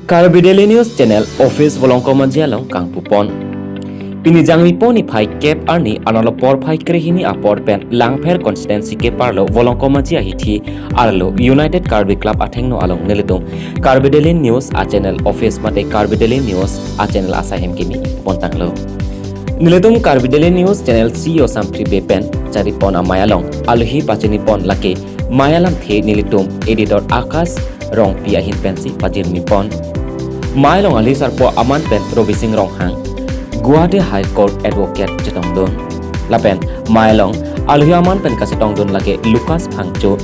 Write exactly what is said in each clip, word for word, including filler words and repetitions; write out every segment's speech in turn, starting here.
Karbi Daily News Channel office Volongkom Aji along kangpupon. Pini Jangmi po niphai kep arni analo porphai krehini apor pen Langpher constituency keparlo Volongkom Aji ahithi arlo United Karbi Club athengno along nelitum Karbi Daily News a channel office mate Karbi Daily News a channel asai hem kimi pontanglo. Nelitum Karbi Daily News Channel C E O Sampri Bey pen charipon amei along alohi pachinipon lake mei alamthe nelitum editor Akash Rongpi ahin pensi pajirmipon. Mei along alohi sarpo aman pen Robising Ronghang, Guwahati High Court Advocate chetongdun. Lapen mei along alohi aman pen kachetongdun lake Lucas Phangcho,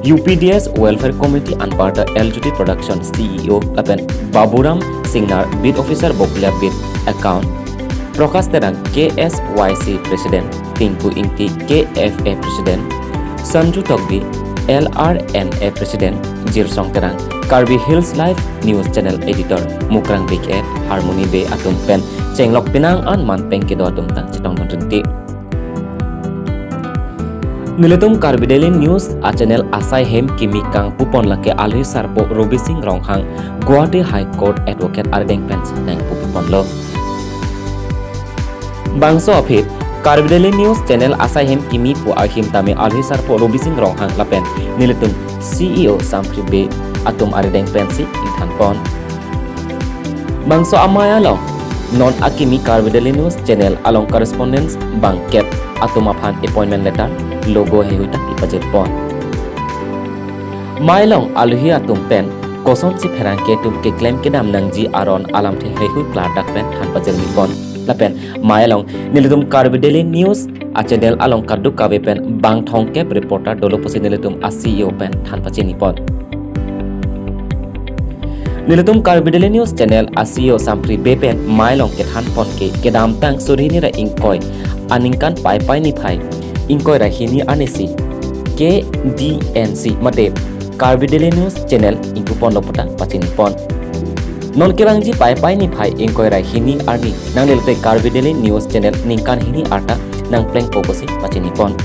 U P D S Welfare Committee anparta L J T Production C E O lapen Baburam Singnar, Beat Officer Bokolia Beat Account, Prakash Terang, K S Y C President, Tinku Ingti, K F A President, Sanju Tokbi, L R N A President, Jirsong Terang, Karbi Hills Live News Channel Editor, Mukrang Bey ke Harmony Bey atum pen chenglok penang an man pen kedo atum tang chetongdun rinti. Nelitum Karbi Daily News a channel asai hem kimi kangpupon lake alohi sarpo Robising Ronghang, Guwahati High Court Advocate arideng pensi nangpuponlo. Bangso aphi Karbi Daily News Channel asai hem kimi pu ahim tame alohi sarpo Robising Ronghang lapen nelitum C E O Sampri Bey atum arideng pensi ingthanpon. Bangso amei along non akimi Karbi Daily News Channel along correspondents bangkep atum aphan appointment letter, logo heihui ta kepajirpon. Mei along alohi atum pen kosonsi pherangke atum keklem kedam nangji aron alamthe heihui klardak pen than pajirmipon. Lapen mei along nelitum Karbi Daily News a channel along kaduk kave pen bang thomkep reporter dolo pusi nelitum a C E O pen than pachinipon. Nelitum Karbi Daily News Channel a C E O Sampri Bey pen mei along kethanpon ke kedamtang suri hini ra ingkoi aningkan Paipai niphai ingkoi ra hini arnisi K D N C mate Karbi Daily News Channel ingpuponlo pu ta pachinipon. Non kevangji Paipai niphai ingkoi ra hini arni nanglilote Karbi Daily News Channel ningkan hini arta nangplengpo pusi pachinipon.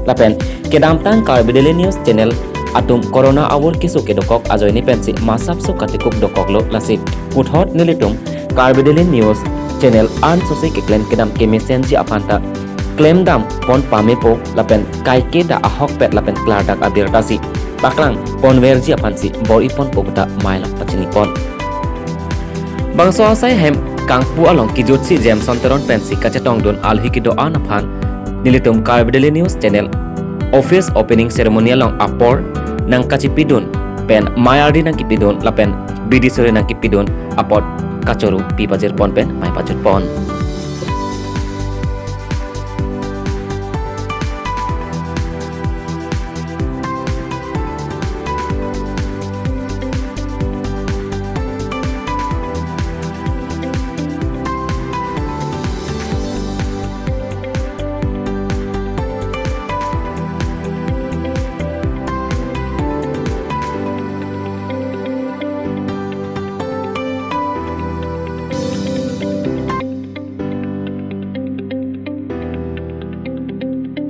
Lapen kedamtang Karbi Daily News Channel atum corona avur keso kedokok ajoine pensi masapso katikuk dokoklo, lasi puthot nelitum Karbi Daily News Channel ansose keklem kedam kemesenji aphan ta klemdam pon pamepo lapen kaike ta ahokpet lapen klardak abirta si paklang ponverji aphansi bor-iponpo pu ta mei along pachinipon. Bangso asai hem kangpu along kijutsi Jameson Teron pensi kachetongdun alohi kedo-an aphan nelitum Karbi Daily News Channel office opening ceremony along apor nangkachipidun pen mei ardi nangkipidun lapen bidi suri nangkipidun apot kachoro pi pajirpon pen mei pajutpon.